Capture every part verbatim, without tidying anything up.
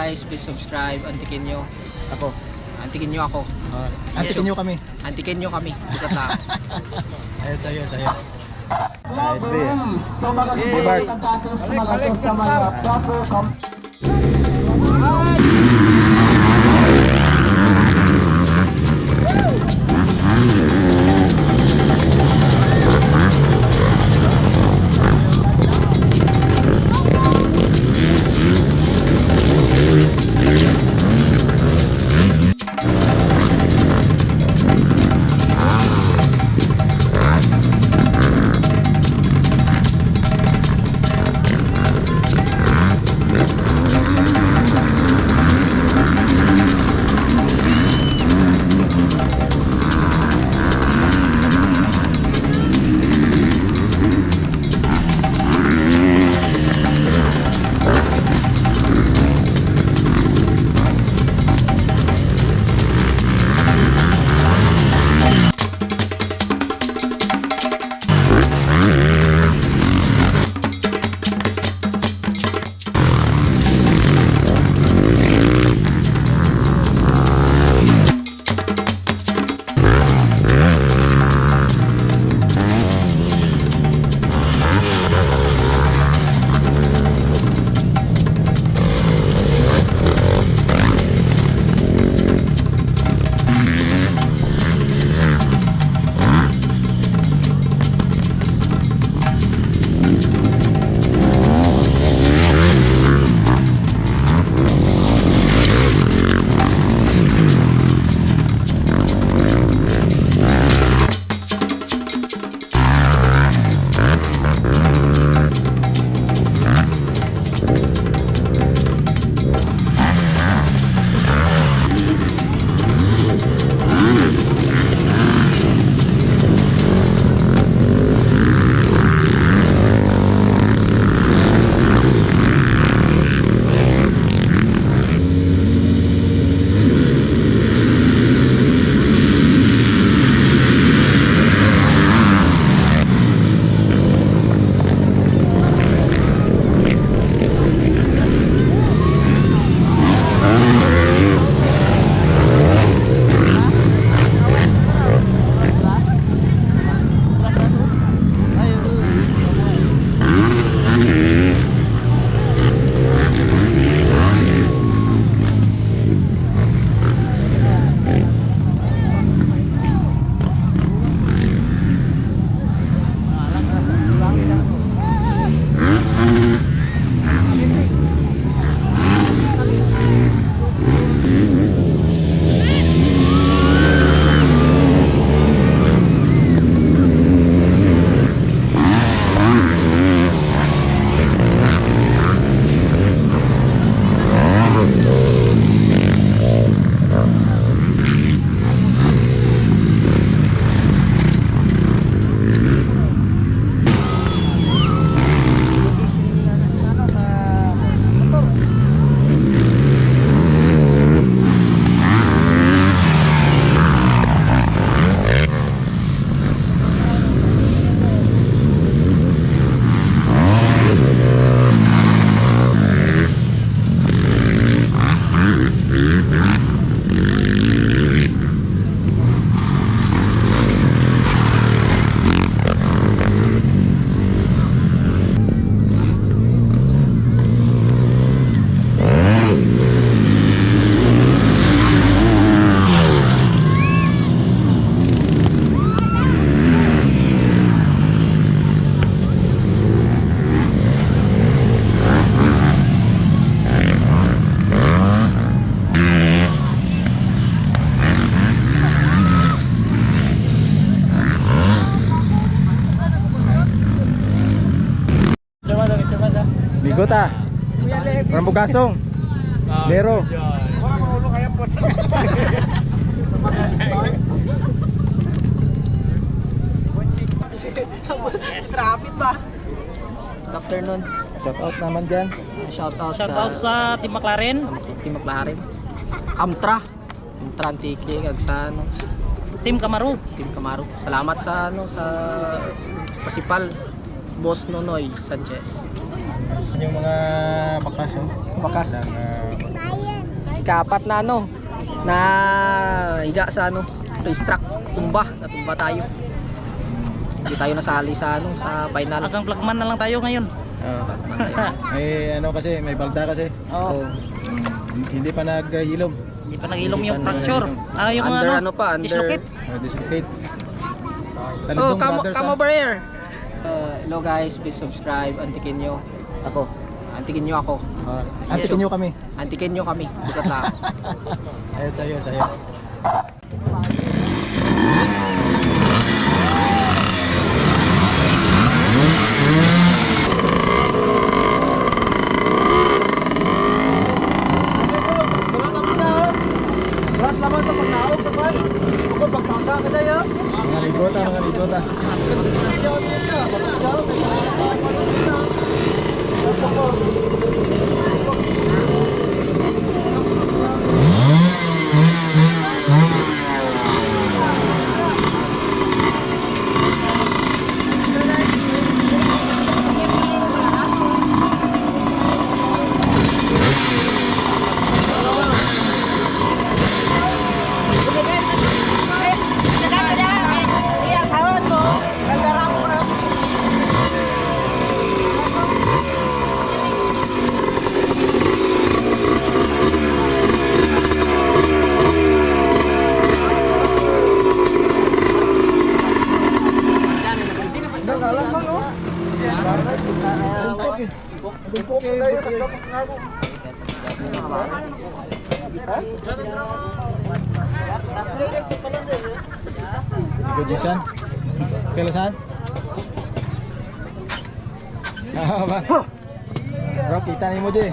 Guys, please subscribe, Antiqueño. Ako. Antiqueño ako. Ah, Antiqueño kami. Antiqueño kami. Bukut lang. Ayos, ayos, ayos. Ayos, be. Hey, Bart. Bigot, ah. Rambugasong. Lero. Grabe ba? Good afternoon. Shout out naman dyan. Shout out Shout out sa Team McLaren. Team McLaren. Amtra. Amtra Antique, kag sa, ano, Team Camaro. Team Camaro. Salamat sa, ano, sa Pasipal, Boss Nonoy Sanchez. Yung mga bakas, oh. Bakas. Ng, ah, Ikaapat na ano, na higa sa ano, racetrack. Tumba, natumba tayo. Hindi tayo nasali sa ano, sa final. Hanggang flagman na lang tayo ngayon. Oo. May ano kasi, may balda kasi. Oo. Oo. Hindi pa naghilom. Hindi pa naghilom yung fracture. Ah, yung under ano, ano pa, under dislocate. Ah, dislocate. Oh, Talibong kamo, Brothers, kamo ah. Barrier. Uh, hello guys, please subscribe, Antiqueño. Ako. Antiqueño ako. Ah, Antiqueño kami. Antiqueño kami. Ikot lang. Ayos, ayos, ayos. Mga libota, mga libota. Ikaw, Jason? Kailasan? Ah, ba? Bro, kita nimo, Jay.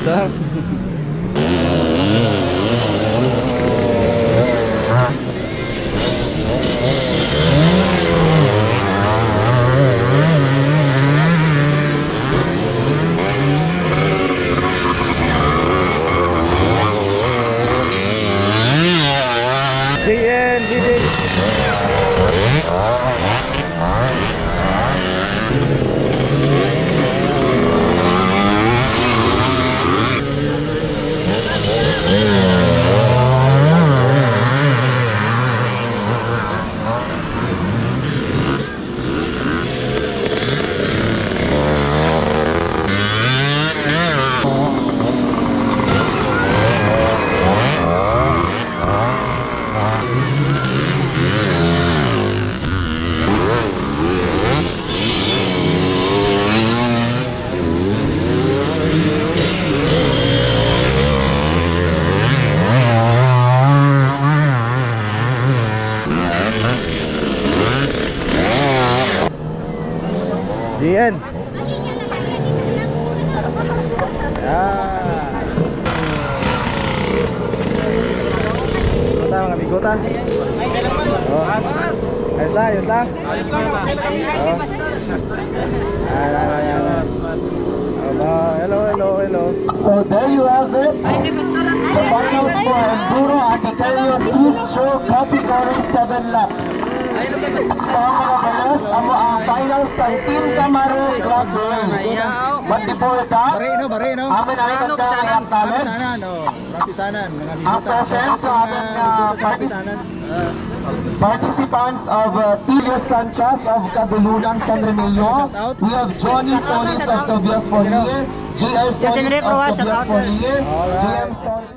G N, G N. G N. Ah. Bigota, mga bigota. Oh. Ayos lang, ayos lang. Oh. Ayan, ayan, ayan, ayan. Aba, hello, hello, hello. So there you have it. The finals for Enduro and Iterios two-stroke category seven lap. So, mga balas, amo ang finals sa Team Camaro Club Race. But before that, amin ay magdala ang acknowledge ang presence sa atun, ah, partic-, participants of, uh, Tilio Sanchez of Cadulunan, San Remigio. We have Johnny Solis of Tobias Fournier, J R Solis of Tobias Fournier, J M Solis.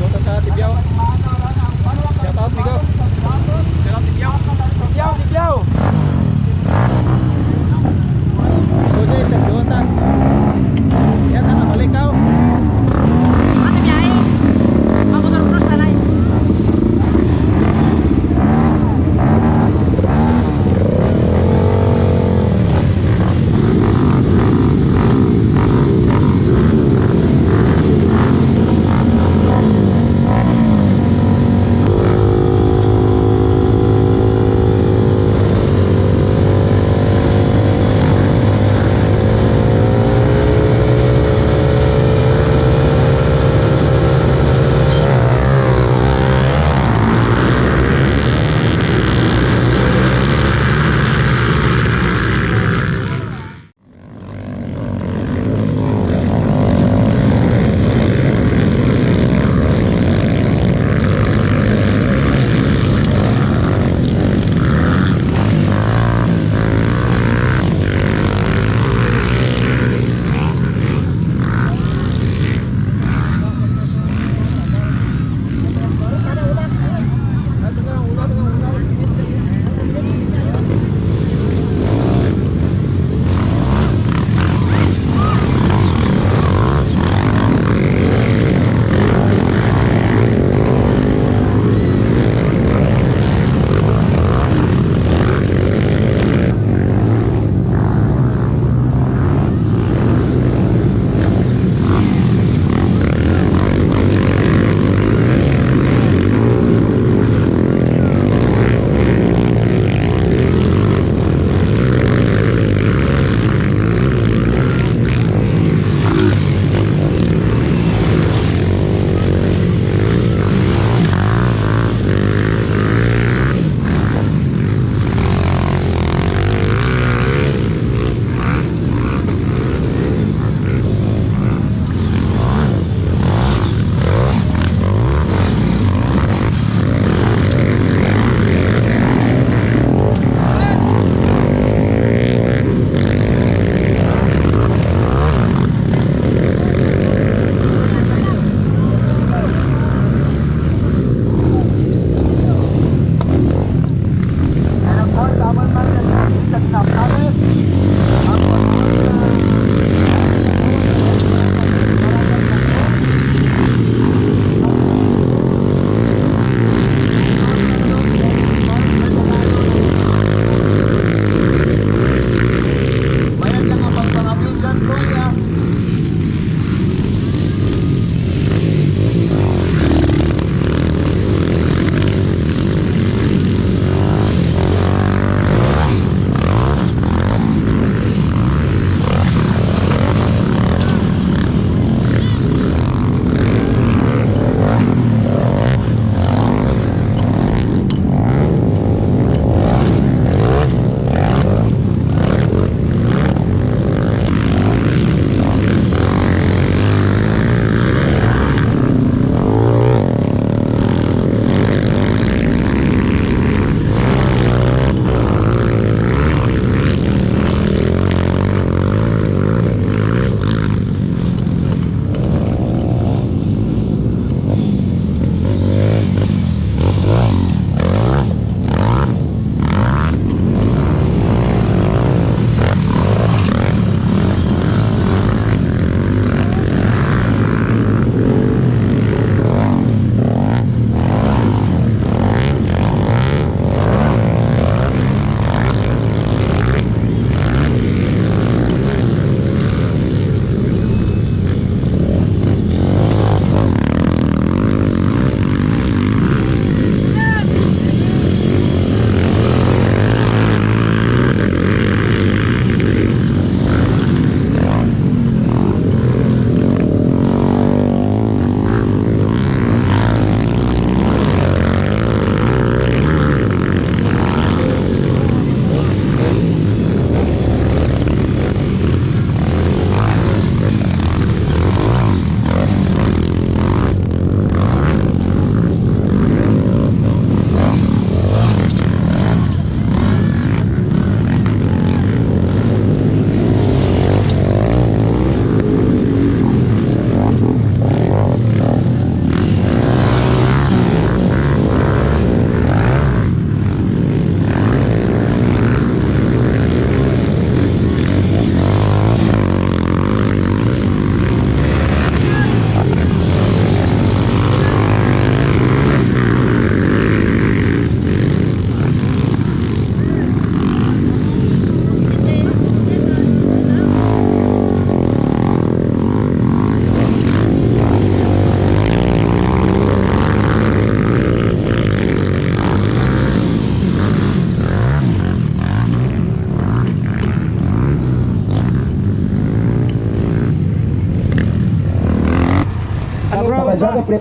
Bota sa Tibiao.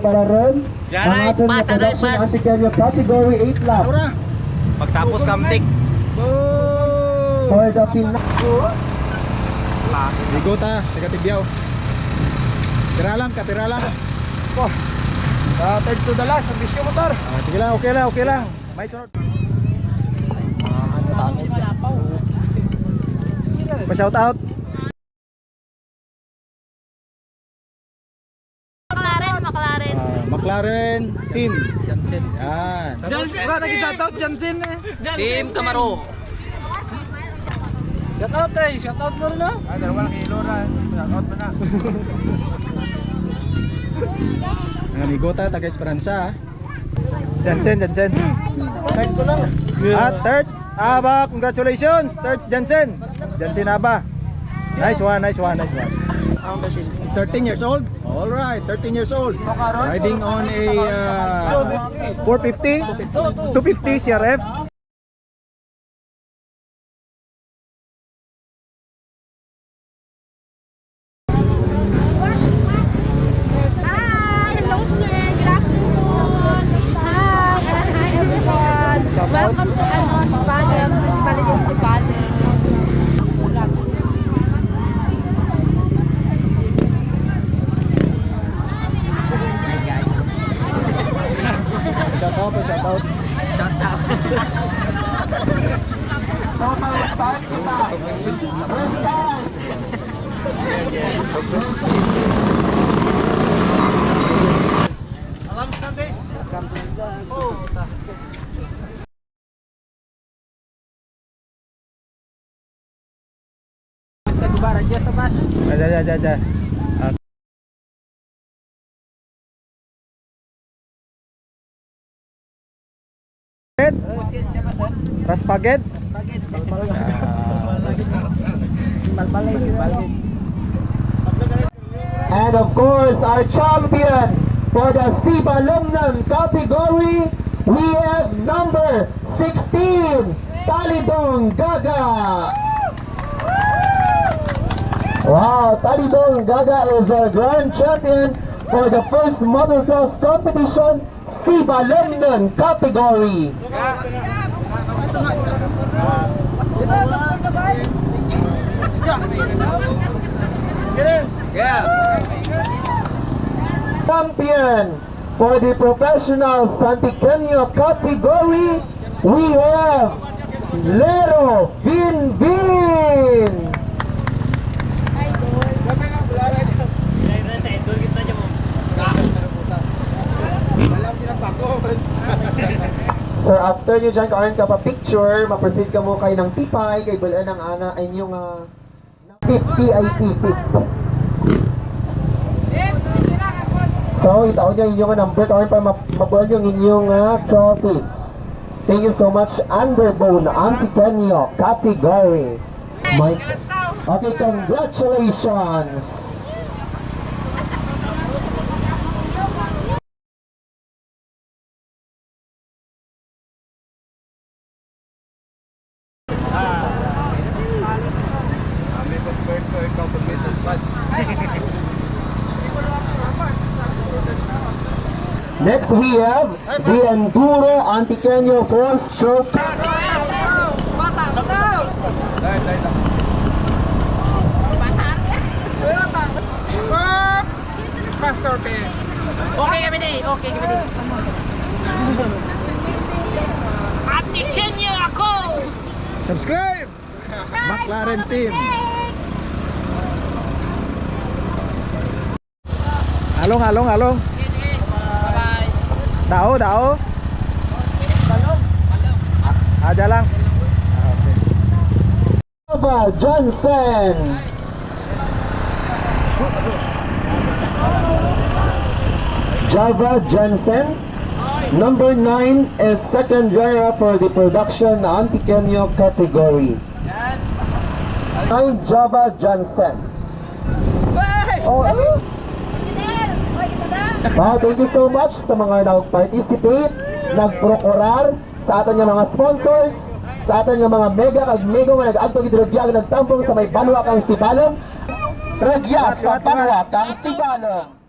Para ron, ang atun nga production, Antiqueño category, eight laps. Pagtapos kamtik. For the final. Igo ta, taga Tibiao. Pira lang, kapira lang. Wah. Sa third to the last, ang bisyo motor. Ah, sige lang, okay lang, okay lang. May sunod. Pa-shout out. McLaren, McLaren. Ah, McLaren team. Jansen. Yan. Jansen. Wala, nag-shout out, Jansen eh. Team Camaro. Shout out eh, shout out mo rin, no? Ah, dalawa na kilo na. Shout out mo na. Ang amigo ta, taga Esperanza, ah. Jansen, Jansen. Ah, third. Aba, congratulations. Third, Jansen. Jansen Aba. Nice one, nice one, nice one. Thirteen years old? All right, thirteen years old. Riding on a, uh, four fifty, two fifty C R F. Hi, hello, sir. Good afternoon. Hi, and hi, everyone. Welcome to, ano, Sibalom, Sibalom, Sibalom. Shout out, shout out. Shout out. Alam sa this. Oh. Aja, aja, aja, aja. Ah. Raspaget. And of course, our champion for the Sibalomnon category, we have number sixteen, Talidong Gaga. Wow, Talidong Gaga is our grand champion for the first motocross competition, Sibalomnon category. Champion for the professional Antiqueño category, we have Lero Vinvin. Sir, after nyo dyan, karon ka pa-picture, ma-proceed kamo kay nang tipay, kay bul-an ang ana, inyo nga, ah, Pip, P I P, pip. So, itaon nyo inyo nga number, karon para ma-, mabuan nyo ang inyo nga, ah, trophies. Thank you so much, Underbone, Antiqueño category. My, okay, congratulations. Next, we have the Enduro Antiqueño four-stroke. Pastor P. Okay kami ni, okay kami ni. Antiqueño ako! Subscribe! McLaren team. Along, along, along. Bye-bye. Dao, dao. Ah, aja lang. Ah, okay. Java Johnson. Java Johnson, number nine, is second runner-up for the production Antiqueño category. Nine, Java Johnson. Oh, ano? Wow, thank you so much sa mga nag-participate, nagprokurar, sa atun nga mga sponsors, sa atun nga mga mega kag migo nga nag-agto gid rugya nga nagtambong sa may banwa kang Sibalom. Rugya sa banwa kang Sibalom.